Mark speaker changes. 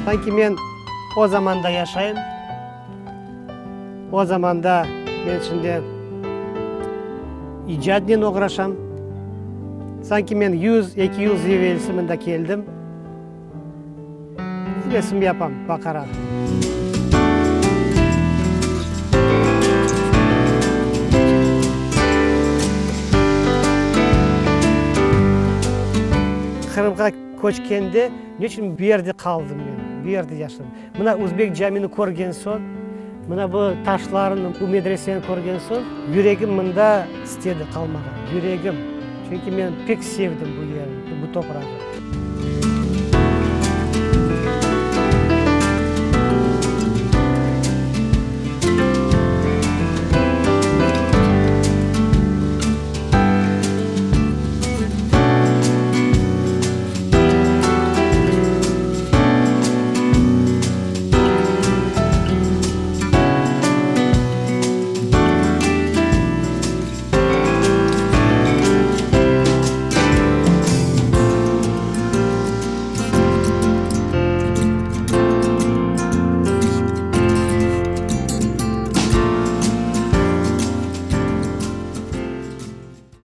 Speaker 1: Sanki men o zamanda yaşayım. O zamanda men şimdi icadnen oğraşam. Sanki men yüz, 200 evelsi mında keldim. Resim yapam, baqaraq. Qırımğa köçkende ne içün bu yerde qaldım men, bu yerde yaşadım? Mına Özbek camini körgen soñ, mına bu taşlarnı, bu medreseni körgen soñ, yüregim mında istedi qalmağa, yüregim. Çünki men pek sevdim bu yerni, bu toprağı.